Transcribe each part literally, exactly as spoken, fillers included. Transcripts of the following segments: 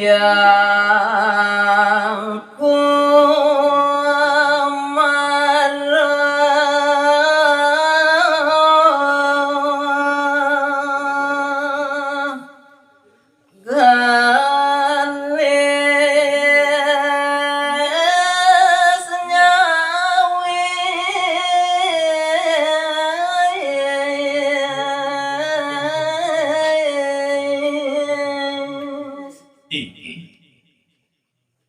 Yang Kumara galis nyawis. Inggih.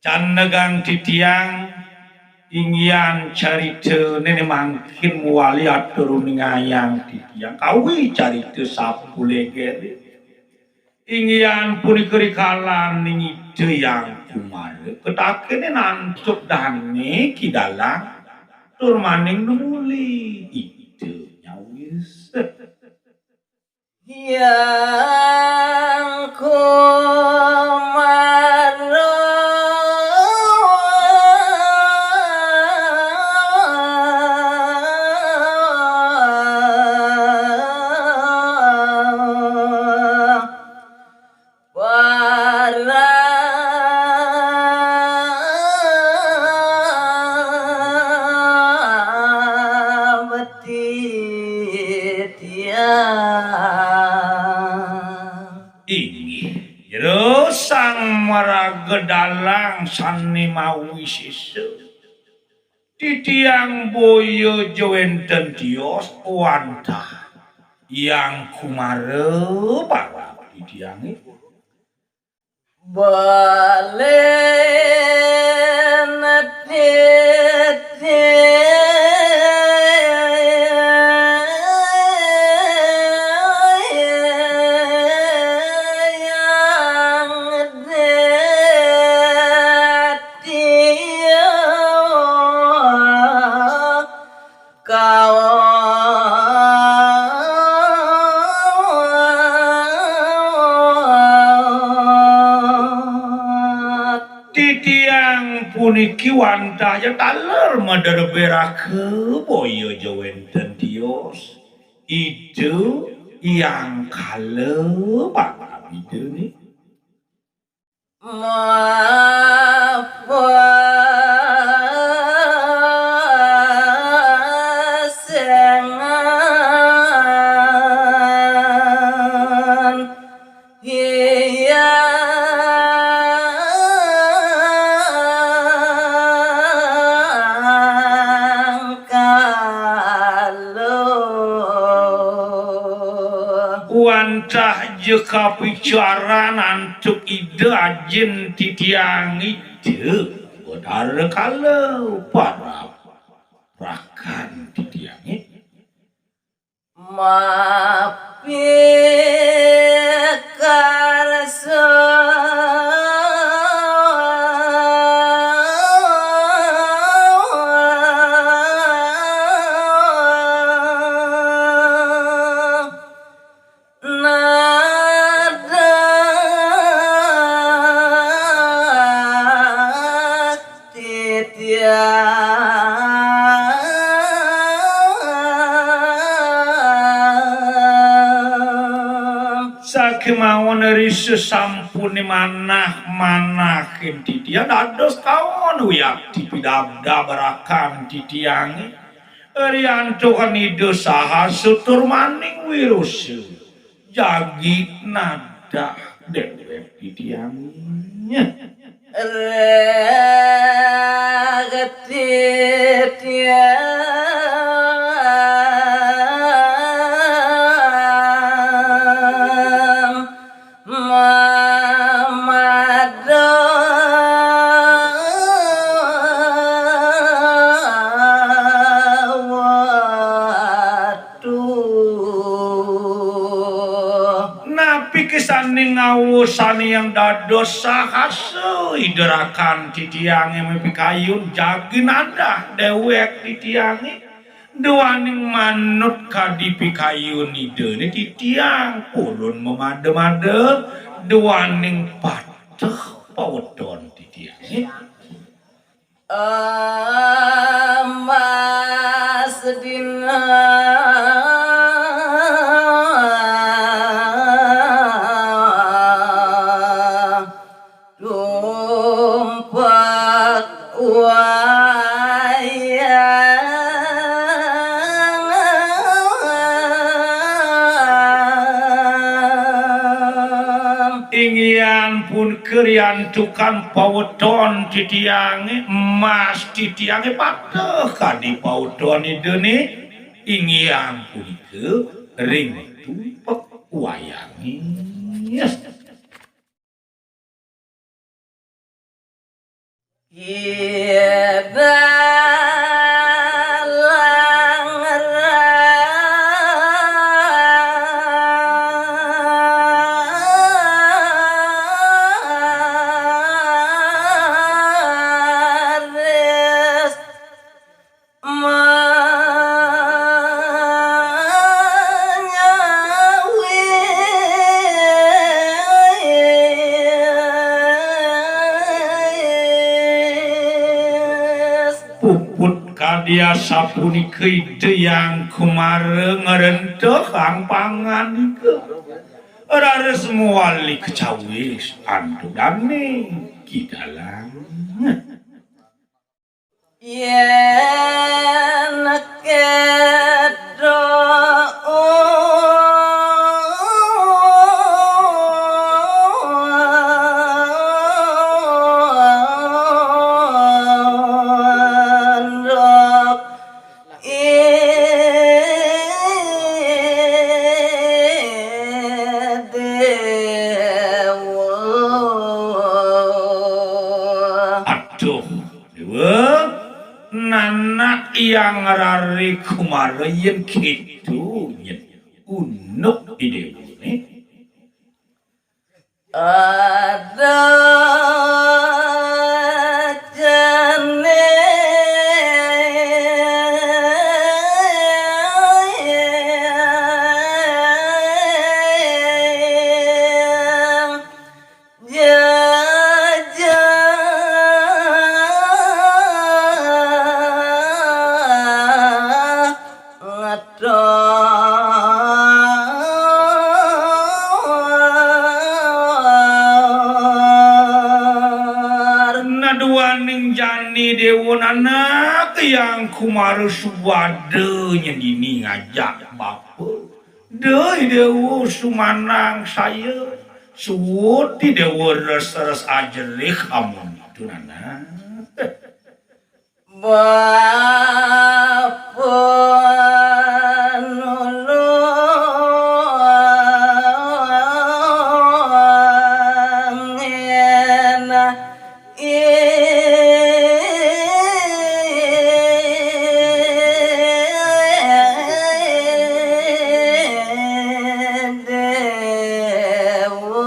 Candegang titiang, inggihan carita nene mangkin mawali atur uningayang titiang. Kawi carita sapuleger. Inggihan punika rikalaning Ida Hyang Kumara. Ketakening antuk dane Ki Dalang tur maning numuli Ida nyawis. Hyang Kumara parab titiang. Inggih, jero sang maraga dalang sane mawisésa. Titiang boya ja wénten tios wantah Hyang Kumara parab titiangé. Balen titiang Tia kawat. Titiang puniki wantah ja taler maderbé raka, boya ja wénten tios. Ida Hyang Kala parab Ida niki. Mapasengan Hyang Kala. Wantah ja kapicaran antuk Ida Ajin titiang Ida Batara Kala parab rakan titiangé. Mapikarsa nadak titiang. Sakémaon ri sasampuné manah-manahin titiang dados kaon wiakti pidabdab rakan titiangé. Riantukan Ida saha sutur maning wirusa. Jagi nadah déwék titiangé. Rek titiang mamada watu. Napi kesané ngawu sané yang dados sahasa Ida rakan titiangé mapikayun jagi nadah déwék titiangé. Duaning manut kadi pikayun Idané titiang purun mamada-mada duaning pateh paweton titiangé. Amas dina Wayang. Inggih ampun, keriantukan paweton titiange, emas titiange pateh kadi paweton Ida ne. Inggih ampun, ika ring tumpek wayange. Ida langres manyawis. Puput kadi asapunika Ida Hyang Kumara ngrentehang panganika. Raris mawali kacawis antuk dane Ki Dalang. Yen kedo unduk ide dewa. Aduh, Dewa, nanak Hyang Rare Kumara yen keto nyen unduk idewane. Ada jane jajah ngetor. Naduaning jani dewa nanak Hyang Kumara subada nyendini ngajak bapa. Dai dewa sumanang saya, suud ti dewa res-res ajerih amun itu nanak. Bapa nulungin idewa.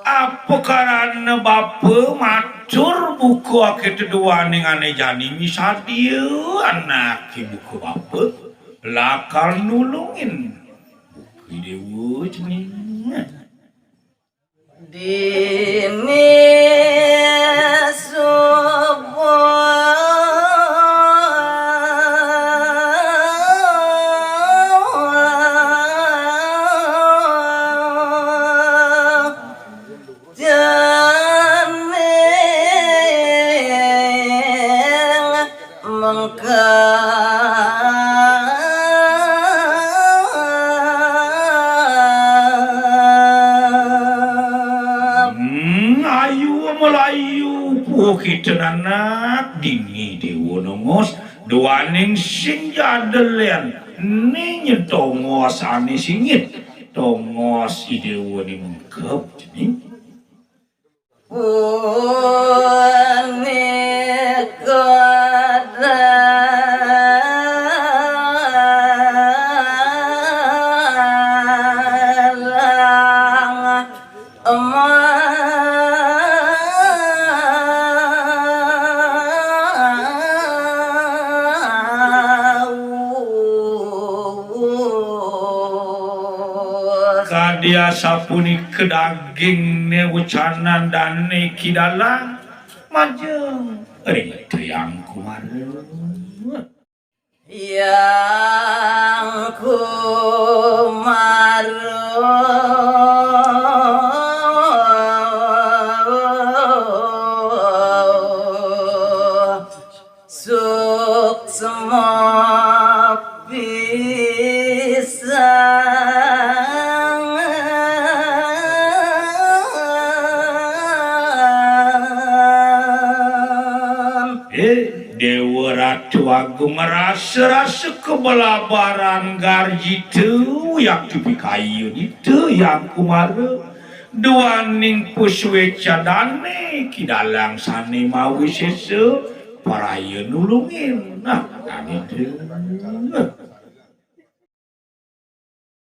Apa karana bapa matur buka akeh teduaning ane jani misadia anake buka bapa lakar nulungin buka dewa cening. Dini subuh cening mengkar. Hmm, ayu melayu puh kita nanak dini dewa nongos duaning sing jadelen. Ning tongos ane singit, tongos idewa ni mengkep cening. Punika dalang mawis. Kadi asapunika dagingne wecanan dane Ki Dalang majeng ring Hyang Kumara. Hyang Kumara. Ratu Agung ngrasa-rasa kabalabaran garjita, yakti pikayun ita Hyang Kumara. Duaning pasuécan dané, Ki Dalang sané mawisésa, paraya nulungin. Nah, tadi tu.